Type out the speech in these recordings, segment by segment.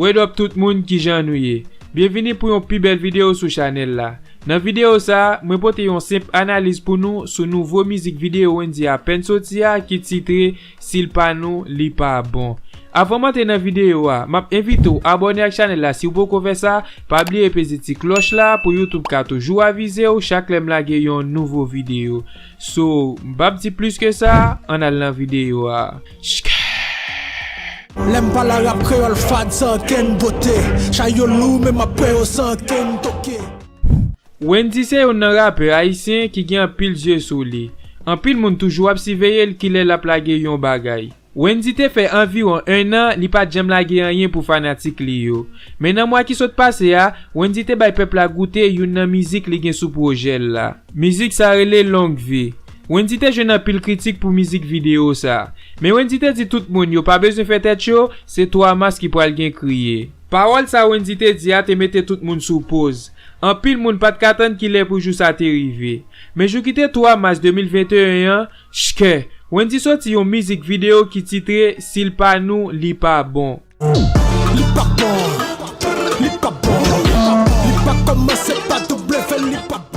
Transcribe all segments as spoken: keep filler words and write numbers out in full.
What up tout moun, kijan nou ye? Byenvini pou yon pi bèl videyo sou chanèl la. Nan videyo sa a, mwen pote yon senp analiz pou nou sou nouvo mizik videyo Wendyy apèn soti a ki titre Si l pa nou, li pa bon. Avan m antre nan videyo a, m ap envite w abòne ak chanèl la si w poko fè sa, pa bliye peze ti klòch la pou YouTube ka toujou avize w chak lè m lage yon nouvo videyo. So, m p ap di plis ke sa, ann al nan videyo a. Shkè! Lè m pale rap kreyòl fad san kenn bote. Chay yo lou men m ap pran yo san kenn toke. Wendyy se youn nan rapè ayisyen ki gen anpil zye sou li. Anpil moun toujou ap siveye l kilè l ap lage yon bagay. Wendyy te fè anviwon en an li pa t janm lage anyen pou fanatik li yo. Men nan mwa ki sot pase a, Wendyy te bay pèp la goute youn nan mizik li gen sou pwojè l la. Mizik sa rele Longue Vie. Wendyy te jwenn anpil kritik pou mizik videyo sa. Men Wendyy te di tout moun yo pa bezwen fè tèt cho, se twa mas ki pral gen kriye. Pawòl sa Wendyy te di a te mete tout moun sou poz. Anpil moun pa t ka tann kilè pou jou sa te rive. Men jou ki te twa mas de mil venteyen an, shkè, Wendyy soti yon mizik videyo ki titre Si l pa nou, li pa bon. Li pa bon, li pa bon, li pa kòmanse pa W, li pa bon.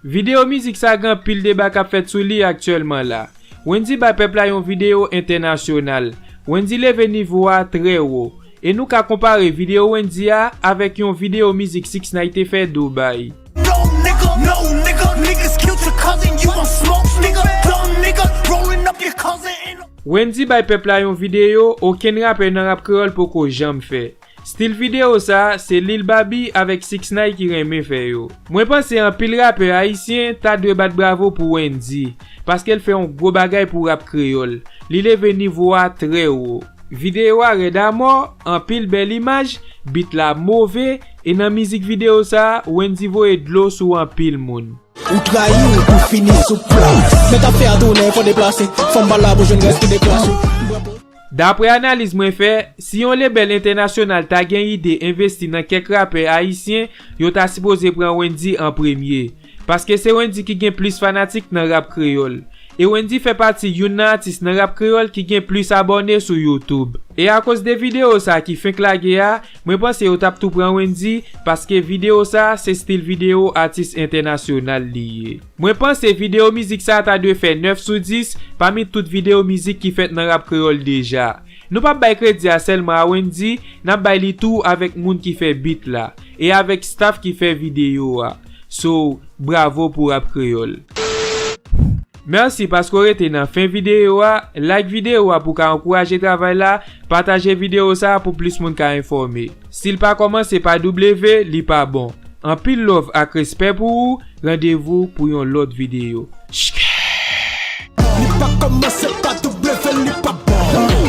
Videyo mizik sa gen anpil deba k ap fèt sou li aktyèlman la. Wendyy bay pèp la yon videyo entènasyonal. Wendyy leve nivo a trè wo. E nou ka konpare videyo Wendyy a avèk yon videyo mizik Six Nine te fè Dubai. No nigga, no nigga, niggas killed your cousin, you gon' smoke nigga, dumb nigga, rolling up your cousin in a Wendyy bay pèp la yon videyo okenn rapè nan rap kreyòl poko janm fè. Stil videyo sa, se Lil Baby avèk Six Nine ki renmen fè yo. Mwen panse anpil rapè ayisyen ta dwe bat bravo pou Wendyy, paske l fè yon gwo bagay pou rap kreyòl. Li leve nivo a trè wo. Videyo a rèd amò, anpil bèl imaj, beat la move, e nan mizik videyo sa, Wendyy voye dlo sou anpil moun. Ou trayi ou pou fini sou plas. Mèt ap fè a tounen, fò deplase. Fanm pa la pou jwenn rès ki deklase. Daprè analiz mwen fè, si yon lebèl entènasyonal ta gen ide envesti nan kèk rapè ayisyen, yo ta sipoze pran Wendyy an premye. Paske se Wendyy ki gen plis fanatik nan rap kreyòl. E Wendyy fè pati youn nan atis nan rap kreyòl ki gen plis abòne sou YouTube. E akoz de videyo sa ki fenk lage a, mwen panse yo t ap tou pran Wendyy, paske videyo sa se stil videyo atis entènasyonal li ye. Mwen panse videyo mizik sa ta dwe fè nèf sou dis pami tout videyo mizik ki fèt nan rap kreyòl deja. Nou p ap bay kredi a sèlman a Wendyy, n ap bay li tou avèk moun ki fè beat la, e avèk staff ki fè videyo a. So, bravo pou rap kreyòl. Mèsi paske w rete nan fen videyo a, like videyo a pou w ka ankouraje travay la, pataje videyo sa pou plis moun ka enfòme. Si l pa kòmanse pa W, li pa bon. Anpil love ak respè pou ou, randevou pou yon lòt videyo. Shkè! Li pa kòmanse pa W, li pa bon.